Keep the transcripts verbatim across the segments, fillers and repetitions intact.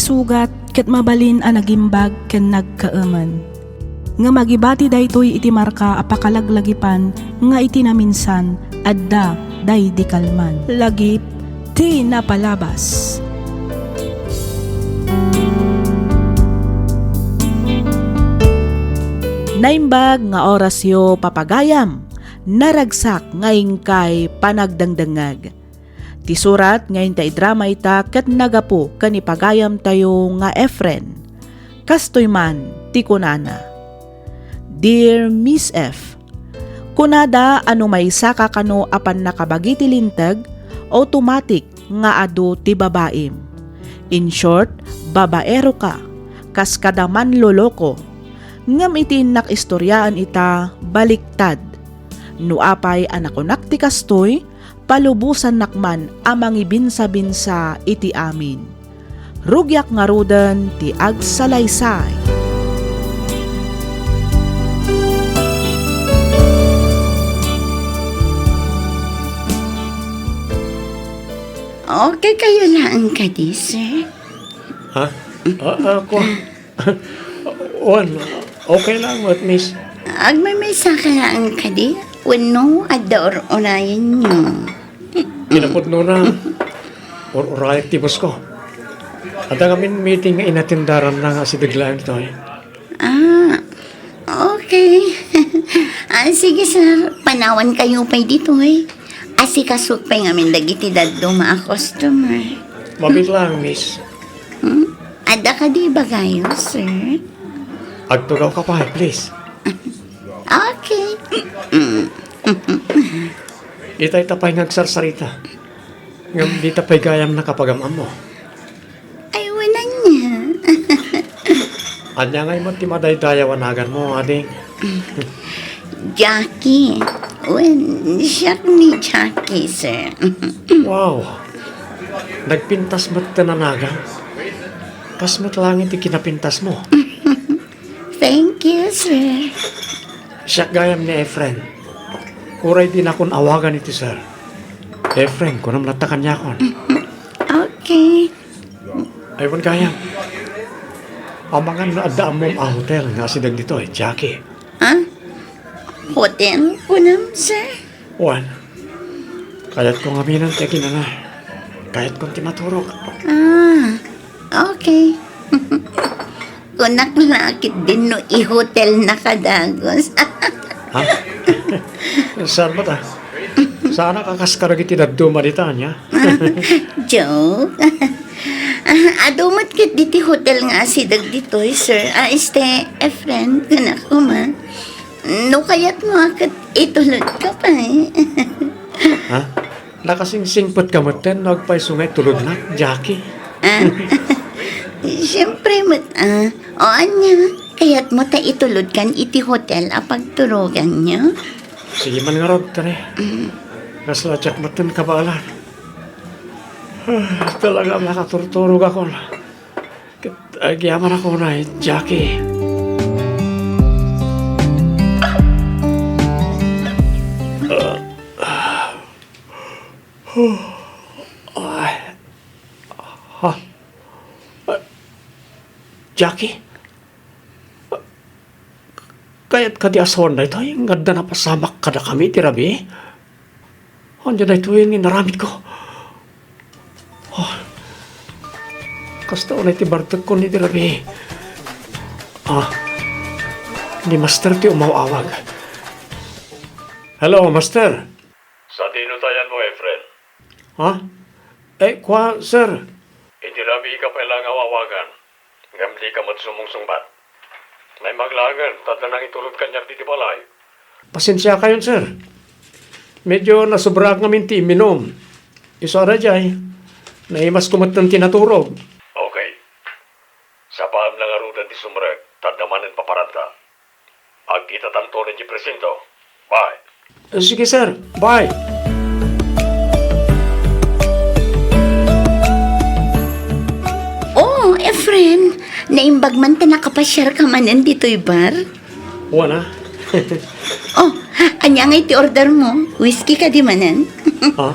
sugat ket mabalin a nagimbag ken nagkaemen. Ngem agibati daytoy iti marka a pakalaglagipan nga iti naminsan adda daydi kalman. Lagip ti napalabas. Naimbag nga orasyo, papagayam, naragsak nga inkay panagdengdengngeg. Ti surat nga inta idrama ita ket nagapu ken ni pagayamtayo nga Efren. Kastoy man ti kunana, "Dear Miss F, kunada a no maysaka kano a pannakabagi ti linteg, automatic nga adu ti babaim. In short, babaero ka, kas kada manloloko. Ngem iti innak istoriaan ita, baliktad. No apay a nakunak ti kastoy, palubosannak man a mangibinsabinsa iti amin. Rugiak ngaruden ti agsalaysay." Okay kayo laeng kadi, sir? Ha? Ah, ah, kua-, Wen, okay lang met, miss. Agmamaysa ka laeng kadi? Wenno, adda ur-urayenyo? Kinapudnona, ur-urayak ti boss ko. Adda ngamin meeting nga inatendaranna nga asideg laeng ditoy. Ah, okay. Ah, sige, sir. Panawan kayo pay ditoy. Asikasok pay ngamin dagiti dadduma a customer. Mabiit lang, miss. Hmm? Adda kadi ibagayo, sir? Agtugaw ka pay, please. Okay. Itay ta pay nga agsarsarita. Ngem dita pay gayam nakapagam-ammo. Ay, wen, ania. Ania ngay met ti madaydayaw a naganmo, ading? Jackie. Wen, siak ni Jackie, sir. Wow. Nagpintas met ti nanagam. Kas met langit ti kinapintasmo. Thank you, sir. Siak gayam ni Efren. Uray dinakon awagan iti sir. Efren, kunam latta kaniakon. Okay. Ay, wen gayam. Amangan no adda ammom a hotel nga asideg ditoy, Jackie. Ha? Hotel? Kunam, sir? Wen. Kayatko ngaminen ti aginana. Kayatko ti maturog. Ah, okay. Kunak la ket dinno i-hotel na kadagus. Ha? Saan met a? Saanak a kas kadagiti dadduma dita, ania? Joke. Ah, adu met ket diti hotel nga asideg ditoy, sir. Ah, este, Efren, kunak koma. No kayatmo a ket itulod ka pay. Ha? Nakasingsingpet ka metten no agpayso nga itulodnak, Jackie. Ah, siyempre met, ah. O ania, kayatmo ta itulodkan iti hotel a pagturoganyo? Sige man ngarud, tare. Mm. Kasla diak metten kabaelan. Ah, talaga makaturturogakon. Ket agyamanakon, Jackie. Ah, ah. Ay. Ha? Ah, Jackie? Kayat kadi asawan daytoy nga adda napasamak kadakami iti rabii? Ania daytoy nga inaramidko? Oh, kasta unay ti bartekkon iti rabii. Ah, ni Master ti umaw-awag. Hello, Master. Sadino ta yanmo, Efren? Ha? Eh, kua, sir. Iti rabii ka pay la nga awawagan, ngem dika met sumungsungbat. Naimbag laengen ta adda nangitulod kaniak ditoy balay. Pasensiakayon, sir. Medyo nasobraak ngamin ti imminum. Isu a daydiay, naimasko metten ti naturog. Okay. Sapaem la ngaruden ti sumrek, ta adda manen paparanta. Agkitatanto idiay presinto. Bye. Eh, sige, sir. Bye. Oh, Efren, naimbag man ta nakapasiar ka manen ditoy bar? Wen a. Oh, ania ngay ti order mo? Whiskey kadi manen? Ha?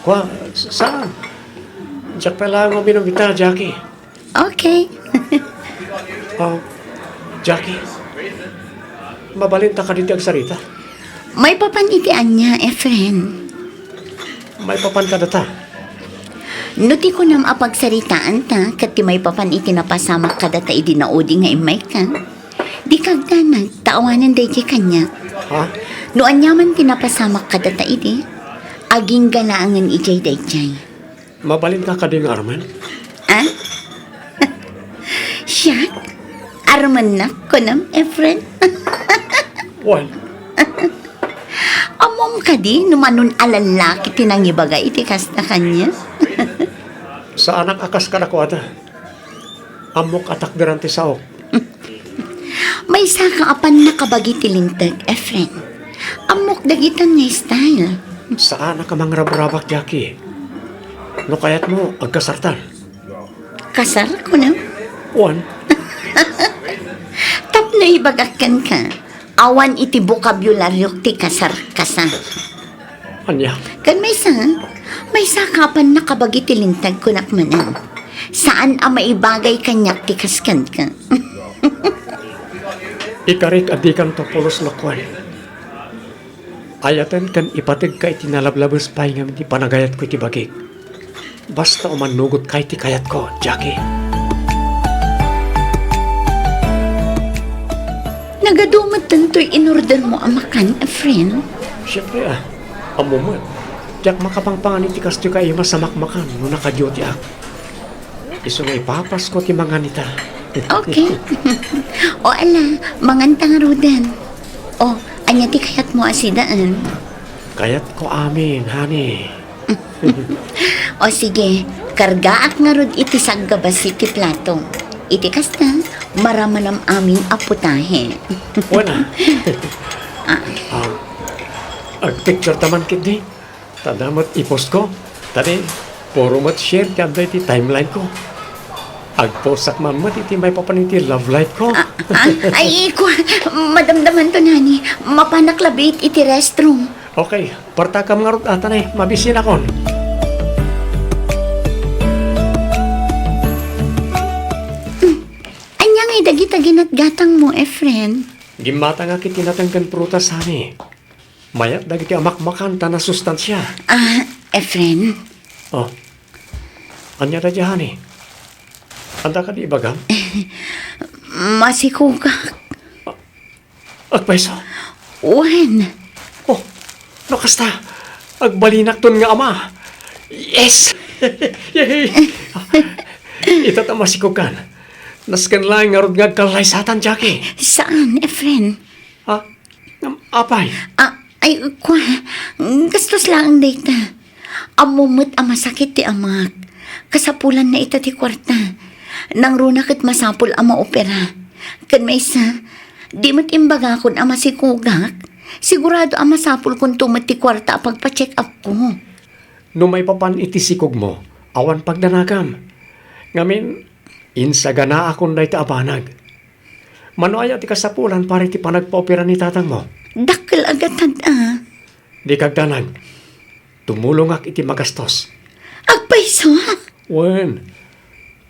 Kua, sa-, saan? Diak pay laeng uminum ita, Jackie. Okay. Ah, Jackie, mabalinta kadi ti agsarita? Maipapan iti ania, Efren? Maipapan kadata. No ti kunam a pagsaritaanta ket ti maipapan iti napasamak kadata idi naudi nga immayka, di kagdanag ta awanen daydiay kaniak. Ha? No aniaman ti napasamak kadata idi, agingga laengen idiay daydiay. Mabalinka kadi nga armen? Ah? Siak? Armennak, kunam, Efren? Wen. Ammom kadi no manon a lallaki ti nangibaga iti kasta kaniak? Saanak a kas kadakuada. Ammok a takderan ti saok. Maysaka a pannakabagi ti linteg, Efren. Ammok dagitan nga style. Saanak a mangrabrabak, Jackie. No kayatmo, agkasartan. Kasar, kunam? Wen. Tapno ibagak kenka, awan iti bokabularyo ti kasar-kasar. Ania? Ken maysa, maysaka a pannakabagi ti linteg, kunak manen. Saan a maibagay kaniak ti kas kenka. Ikarik a dikanto pulos no kuen. Ayaten ken ipategka iti nalablabes pay ngamin ti panagayatko iti bagik. Basta umannugotka iti kayatko, Jackie. Nagadu met daytoy inordermo a makan, Efren? Siempre, ah. Ammom met, diak makapangpangan iti kastoy a imas a makmakan no naka-dutyak. Isu nga ipapasko ti mangan ita. Okay. O ala, manganta ngaruden. O, ania ti kayatmo a sidaen? Kayatko amin, honey. O sige, kargaak ngarud iti saggabas iti plato. Iti kasta, maramanam amin a putahe. Wen a. Ah. Ah, agpicture ta man ketdi. Ta adda met i-post ko. Ta di, puro met share ti adda iti timeline ko. Agpostak man met iti maipapan iti love life ko. Ah, ah, ay, kua, madamdamanto, honey. Mapanak labi iti restroom. Okay, partakam ngarud ata ne, mabisinakon. Hmm. Ania ngay dagita ginatgatangmo, Efren? Gimmatangak iti nateng ken prutas, honey. Mayat dagiti a makmakan ta nasustansia. Ah, Efren? Oh. Ania daydiay, honey? Adda kadi ibagam? Masikogak. Agpayso? Wen. Oh, no kasta, agbalinakton nga ama. Yes! Yay! Ita ta masikogkan. Nasken laeng ngarud nga agkallaysatan, Jackie. Saan, Efren? Ha? Ngem apay? Ah, ay, kua, gastos laeng dayta. Ammom met a masakit ti amak. Kasapulanna ita ti kuarta. Nangruna ket masapul a maopera. Ken maysa, di met imbagakon a masikogak. Sigurado a masapulkonto met ti kuarta a pagpa-check-upko. No maipapan iti sikogmo, awan pagdanagam. Ngamin, insaganaakon dayta a banag. Mano aya ti kasapulan para iti panagpaopera ni tatangmo? Dakkel a gatad a. Di kagdanag. Tumulongak iti magastos. Agpayso? Wen,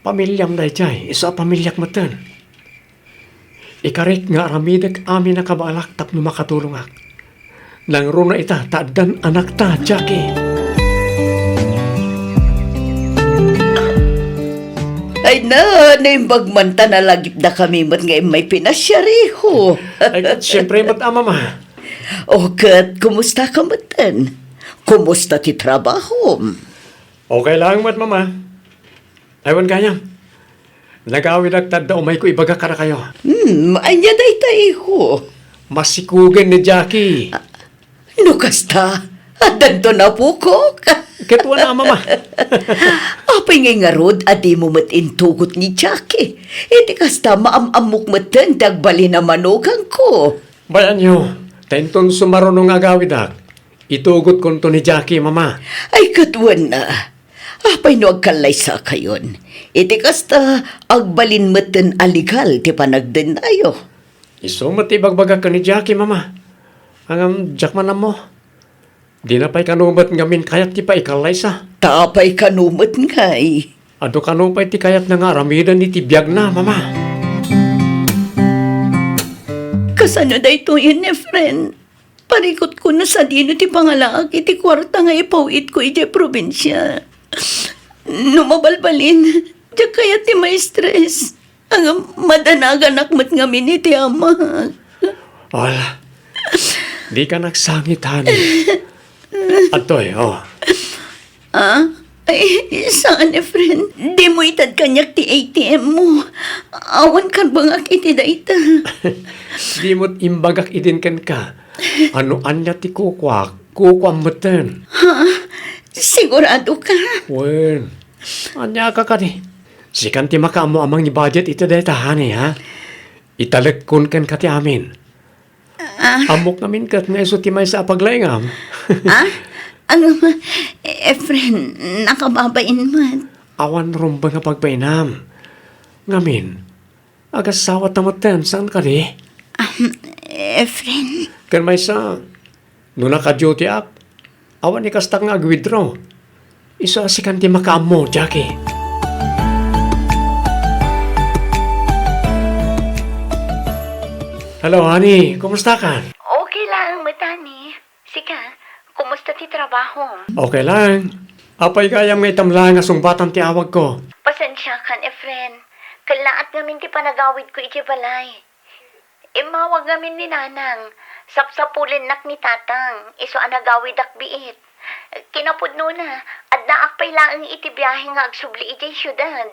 pamiliam daydiay, isu a pamiliak metten. Ikarik nga aramidek amin a kabaalak tapno makatulongak. Nangruna ita ta addan anakta, Jackie. Ay na, naimbag man ta nalagipdakami met nga immay pinasiar, iho. Ay, ket siempre met a, Mama. O, ket kumusta ka metten? Kumusta ti trabahom? Okay lang met, Mama. Ay, wen gayam. Nagawidak ta adda umayko ibaga kadakayo. Hmm, ania dayta, iho? Masikugen ni Jackie. Ah, no kasta, addanto napukok. Ket wen a, Mama. Apay ngay ngarud a dimo met intugot ni Jackie? Iti kasta, maam-ammok metten ti agbalin a manuganko. Bayanyo, ta inton sumaruno nga agawidak, itugotkonto ni Jackie, Mama. Ay, ket wen a. Apay no agkallaysakayon? Iti kasta, agbalin metten a legal ti panagdennayo. Isu met ti ibagbagak ken ni Jackie, Mama. Ngem diak man ammo. Dina pay kano met ngamin kayat ti paikallaysa. Ta apay kano met ngay? Adu kano pay ti kayatna nga aramiden iti biagna, Mama? Kasano daytoyen, Efren? Parikutko no sadino ti pangalaak iti kuarta nga ipaw-itko idiay probinsia. No mabalbalin, diak kayat ti maistres. Ngem madanaganak met ngamin iti amak. Ala, dika nagsangit, honey. Adtoy, oh. Ah? Ay, saan, Efren. Dimo itad kaniak ti A T M mo. Awan karbengak iti dayta. Dimo imbagak idin kenka. No ania ti kukuak, kukuam metten. Ha? Sigurado ka? Wen. Ania ka kadi? Sikan ti makaammo a mangi-budget iti dayta, honey, ha? Italekkon kenka ti amin. Ah. Ammok ngamin ket nga isu ti maysa a paglaingam. Ah? Ano, Efren, nakababain met. Awan rumbeng a pagbainam. Ngamin, agasawata metten, saan kadi? Ah, Efren. Ken maysa, no naka-duty ak, awan ikastak nga ag-withdraw. Isu a sikan ti makaammo, Jackie. Hello, honey. Kumusta ka? Okay lang, met, honey. Sika, kumusta ti trabaho? Okay lang. Apay gayam nga itam laeng a sungbatam ti awagko? Pasensiakan, Efren. Kellaat ngamin ti panagawidko idiay balay. Immawag ngamin ni Nanang. Sapsapulennak ni Tatang. Isu a nagawidak biit. Kinapudnona, addaak pay laeng iti biahe nga agsubli idiay siudad.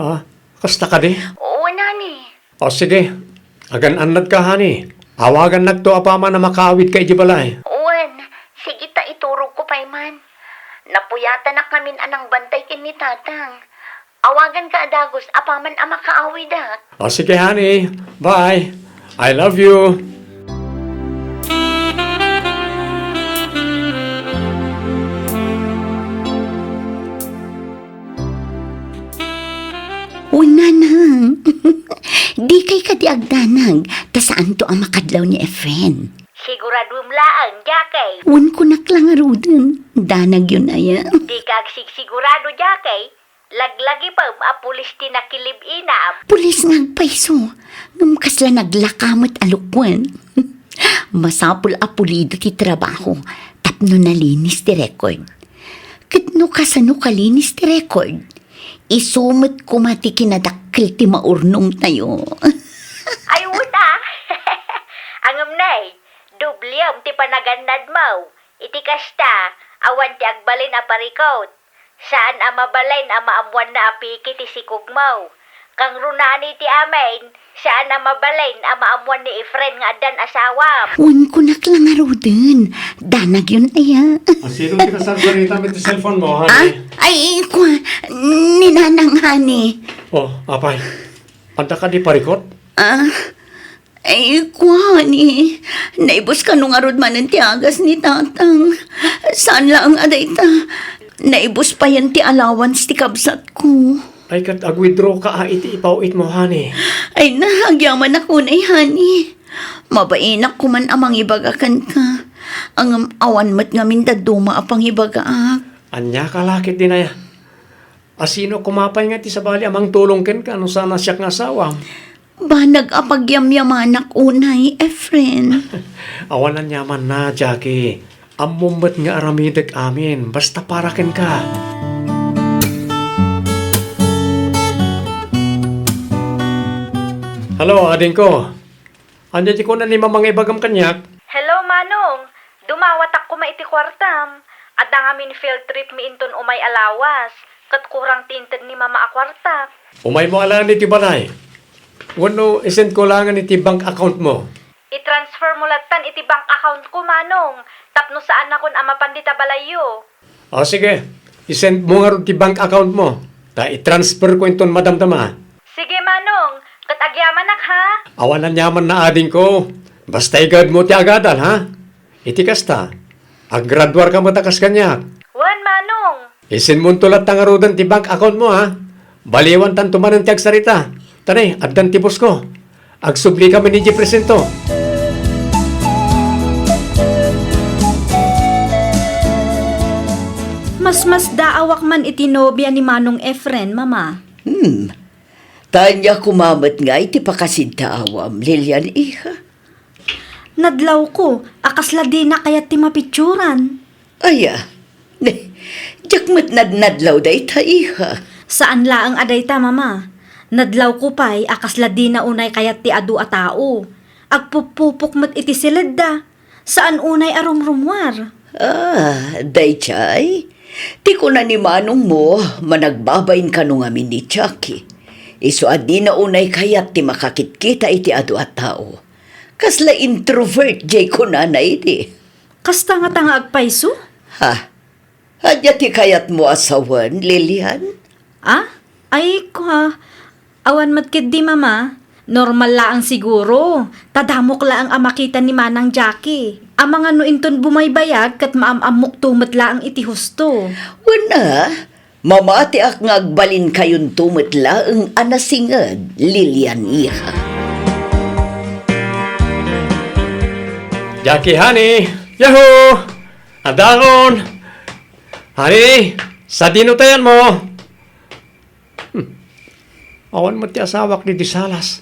Ah, kasta kadi? Oo, nani. O, sige. Agan-annadka, honey. Awagannakto apaman a makaawidka idiay balay. Wen, sige ta iturogko pay man. Napuyatanak ngamin a nangbantay ken ni Tatang. Awaganka a dagus apaman a makaawidak. O, sige, honey. Bye. I love you. O, Nanang, dikay kadi agdanag, ta saanto a makadlaw ni Efren. Siguraduem laeng, Jackie. Wen, kunak la ngaruden, danagyon aya. Dika agsigsigurado, Jackie. Laglagipem a pulis ti nakilib-inam. Pulis nga agpayso, ngem kasla naglaka met a lukuen. Masapul a pulido ti trabaho tapno nalinis ti record. Ket no kasano kalinis ti record, isu met koma ti kinadakkel ti maurnongtayo. Ay, wen a. Ngem nay, dubliem ti panagannadmo. Iti kasta, awan ti agbalin a parikut. Saan a mabalin a maammoanna a piki ti sikogmo. Kangrunaan iti amin, saan a mabalin a maammoan ni Efren nga addan asawam. Wen, kunak la ngaruden, danagyon aya. Asino ti kasarbarita met ti cellphone mo, honey? Ah? Ay, kua, ni Nanang, honey. Oh, apay. Adda kadi parikut? Ah, Ay, kuani, naibus kano ngarud manen ti agas ni Tatang. Saan laeng a dayta, naibus payen ti allowance ti kabsatko. Ay, ket ag-withdraw ka a iti ipaw-itmo, honey. Ay na, agyamanak unay, honey. Mabainak koman a mangibaga kenka. Ngem awan met ngamin dadduma a pangibagaak. Ania ka la ketdin aya? Asino koma pay nga ti sabali a mangtulong kenka no saan a siak nga asawam? Banag a pagyamyamanak unay, Efren. Awan aniamanna, Jackie. Ammom met nga aramidek amin, basta para kenka. Hello, adingko. Ania ti kuna ni Mama nga ibagam kaniak? Hello, Manong. Dumawatak koma iti kuartam. Adda ngamin field trip mi inton umay a lawas, ket kurang ti inted ni Mama a kuarta. Umaymo a laeng iti balay. Wenno, isendko laengen iti bank account mo. I-transfer mo lattan iti bank account ko, Manong, tapno saanakon a mapan dita balayyo. O, sige. I-send mo ngarud ti bank account mo. Ta i-transfer ko inton madamdama. Sige, Manong. Ket agyamanak, ha? Awan aniamanna, adingko. Basta igaed mo ti agadal, ha? Iti kasta, aggraduar ka met a kas kaniak. Wen, Manong. I-send monto latta ngaruden ti bank account mo, ha? Baliwan tanto manen ti agsarita. Ta ne, addan ti boss ko. Agsubli kami ni Jefferson to. Masmasdaawak man iti nobia ni Manong Efren, Mama. Hmm. Ta ania koma met ngay ti pakasiddaawam, Lilian, iha? Nadlawko a kasla dina kayat ti mapitsuran. Aya, ne, diak met nadnadlaw dayta, iha. Saan laeng a dayta, Mama. Nadlawko pay a kasla dina unay kayat ti adu a tao. Agpuppupok met iti siledda. Saan unay a rumrumuar. Ah, daydiay? Ti kuna ni manongmo, managbabain kano ngamin ni Jackie. Isu a dina unay kayat ti makakitkita iti adu a tao. Kasla introvert jay kunana idi. Kasta ngata nga agpayso? Ha? Ania ti kayatmo a sawen, Lilian? Ah? Ay, kua, awan met ketdi, Mama. Normal laeng siguro. Ta damok laeng a makita ni Manang Jackie. Amangan no inton bumaybayag ket maam-ammokto met laeng iti husto. Wen a, mamatiak nga agbalinkayon to met laeng a nasinged, Lilian, iha. Jackie, honey! Yahoo! Addaon! Honey, sadino tayan mo? Hmm. Awan met ti asawak ditoy salas.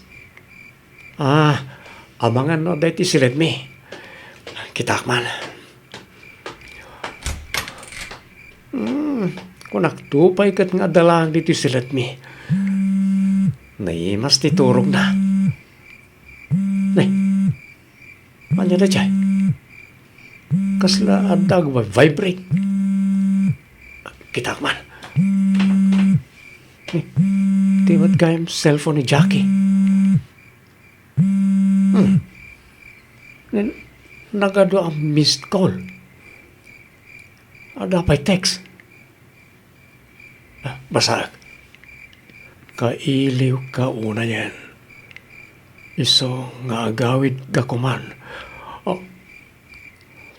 Ah, amangan no adda iti siledmi. Kitaak man. Hmm, kunak to pay ket nga adda laeng ditoy siledmi. Naimas ti turogna. Ne, ania daydiay? Kasla adda agvibrate. Kitaak man. Ne, ti met gayam cellphone ni Jackie. Hmm. Ne, nagadu a missed call. Adda pay text. Ah, basaek. Kailiwka unayen. Isu nga agawidka koman. Oh,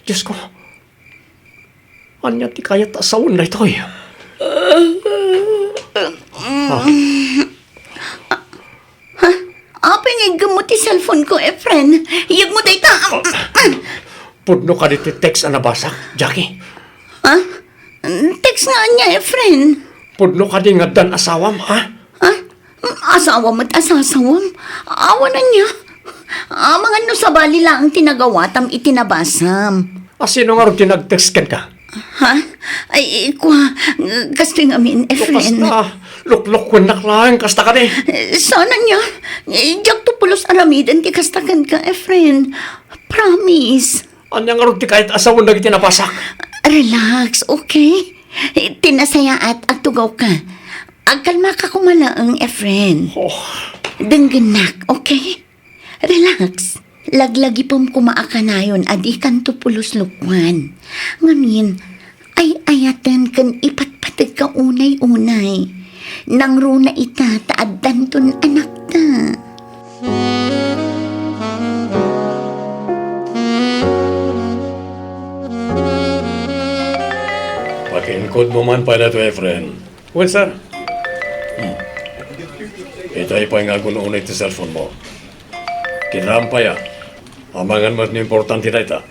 Diosko, ania ti kayat a sawen daytoy? Ah. Ha? Apay nga iggemmo ti cellphone ko, Efren? Iyegmo dayta. Pudno kadi ti text a nabasak, Jackie? Ha? Text nga ania, Efren? Pudno kadi nga addan asawam, ha? Ha? Asawa met a sasawam? Awan ania. Amangan no sabali laeng ti nagawatam iti nabasam. A, sino ngarud ti nag-text kenka? Ha? Ay, kua, kastoy ngamin, Efren. Kasta, luklokuennak laeng, kasta kadi. Saan ania? Diak to pulos aramiden ti kasta kenka, Efren. Promise. Ania ngarud ti kayat a sawen dagiti nabasak? Relax, okay? Ti nasayaat, agtugawka. Agkalmaka koma laeng, Efren. Oh. Denggennak, okay? Relax. Laglagipem koma a kanayon a dikanto pulos lokuan. Ngamin, ay-ayaten ken ipatpategka unay-unay. Nangruna ita ta addanton anakta. Pakiinkudmo man pay daytoy, Efren. Wen, sir. Hmm. Itay pay nga agun-unay ti cellphone mo. Kitaem pay a. Amangan met no importante dayta.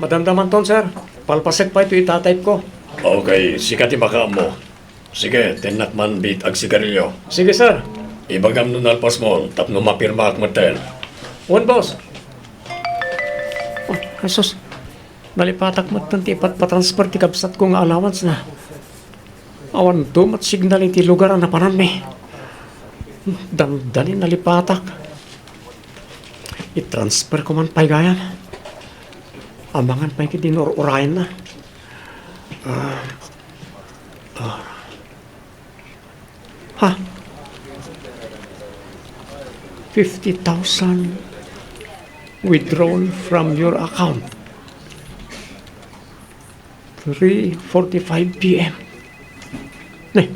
Madamdamanton, sir. Palpasek pay to ita-type ko. Okay, sika ti makaammo. Sige, tennak man biit agsigarilyo. Sige, sir. Ibagam no nalpasmon tapno mapirmaak metten. Wen, boss. Oh, Jesus. Nalipatak metten ti ipatpatransfer ti kabsatko nga allowance na. Awanto met signal iti lugar a napananmi. Dandani nalipatak. I-transfer ko man pay gayam. Amangan pay ket di nur-urayenna. Ah. Ah. Ha? Fifty thousand withdrawn from your account. Three forty-five P M. Ne.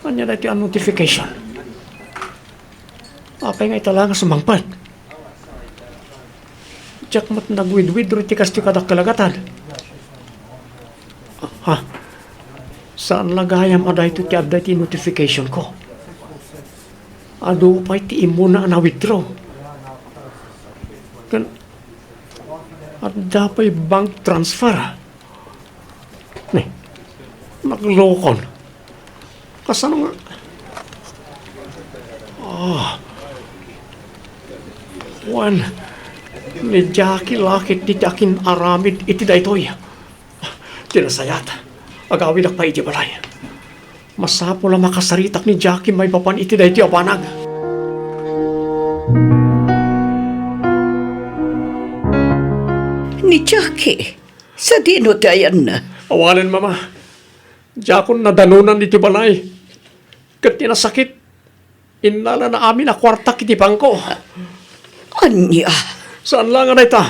Ania daytoy a notification? Apay nga ita la nga sumangpet? Diak met nag-withdraw iti kastoy kadakkel a gatad. Ha? Saan la gayam a daytoy ti adda iti notification ko? Adu pay ti immuna a na-withdraw. Ken adda pay bank transfer. Ne, Naglokon. Kasano nga? Ah. Wen, ni Jackie la ketdi ti akin-aramid iti daytoy. Ti nasayaat, agawidak pay idiay balay. Masapul a makasaritak ni Jackie maipapan iti daytoy a banag. Ni Jackie, sadino ti ayanna? Awanen, Mama. Diakon nadanonan iti balay. Ket ti nasakit, innalana amin a kuartak iti bangko. Ania? Saan la nga dayta.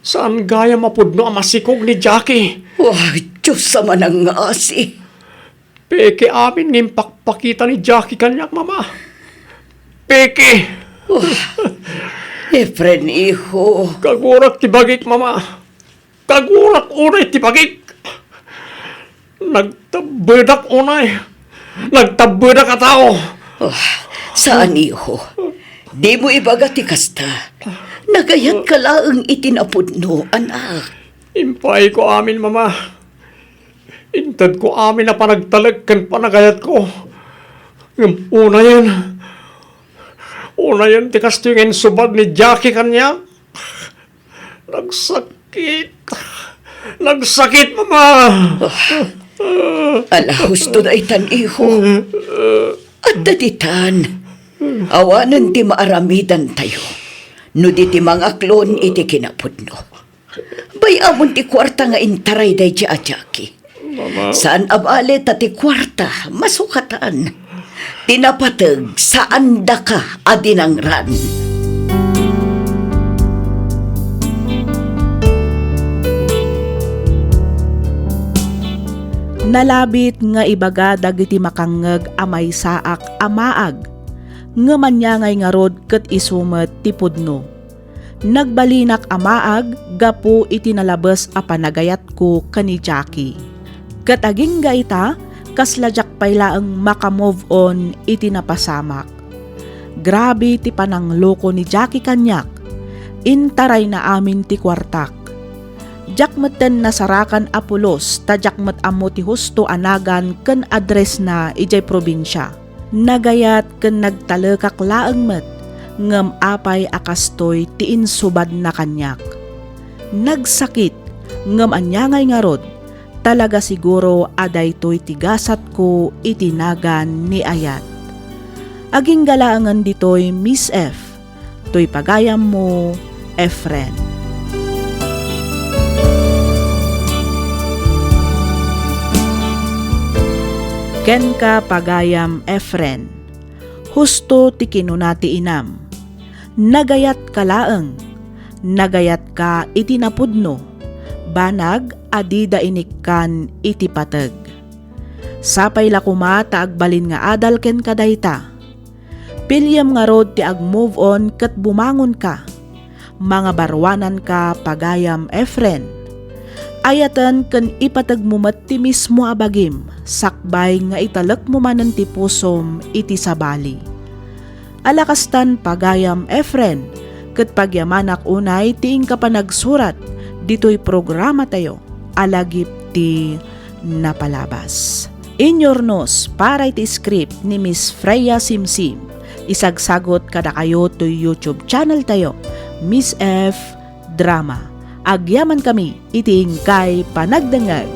Saan gayam a pudno a masikog ni Jackie. Wah, Diyos a manangngasi. Peke amin nga impakpakita ni Jackie kaniak, Mama. Peke. Wah, Efren, iho. Kagurak ti bagik, Mama. Kagurak unay ti bagik. Nagtabbedak unay. Nagtabbedak a tao. Ah, saan, iho? Dimo ibaga ti kasta. Nagayatka laeng iti napudno, anak. Impaayko amin, Mama. Intedko amin a panagtalek ken panagayatko. Ngem unayen, unayen ti kastoy nga insubad ni Jackie kaniak. Nagsakit. Nagsakit, Mama. Ala, husto daytan, iho. Adda ditan. Awanen ti maaramidantayo no di ti mangaklon iti kinapudno. Bay-amon ti kuarta nga intaray daydi a Jackie. Mama. Saan a bale ta ti kuarta, masukatan. Ti napateg, saandaka a dinangran. Nalabit nga ibaga dagiti makangngeg a maysaak a maag, ngem aniangay ngarud ket isu met ti pudno. Nagbalinak a maag gapu iti nalabes a panagayatko ken ni Jackie. Ket agingga ita, kasla diak pay laeng maka-move on iti napasamak. Grabe ti panangloko ni Jackie kaniak. Intarayna amin ti kuartak. Diak metten nasarakan a pulos ta diak met ammo ti husto a nagan ken addressna idiay probinsia. Nagayat ken nagtalekak laeng met, ngem apay a kastoy ti insubadna kaniak? Nagsakit, ngem aniangay ngarud, talaga siguro a daytoy ti gasatko iti nagan ni ayat. Agingga laengen ditoy, Miss F. Toy pagayammo, Efren. Kenka, pagayam Efren, husto ti kinuna ti inam. Nagayatka laeng. Nagayatka iti napudno. Banag a dida inikkan iti pateg. Sapay la koma ta agbalin nga adal kenka dayta. Piliem ngarud ti ag-move on ket bumangonka. Mangabaruananka, pagayam Efren. Ayaten ken ipategmo met ti mismo a bagim, sakbay nga italekmo manen ti pusom iti sabali. Ala kastan, pagayam Efren, ket pagyamanak unay ti inka panagsurat ditoy programatayo a Lagip ti Napalabas. Inyurnos para iti script ni Miss Freya Simsim. Isagsagot kadakayo toy YouTube channel tayo, Miss F Drama. Agyamankami iti inkay panagdengngeg.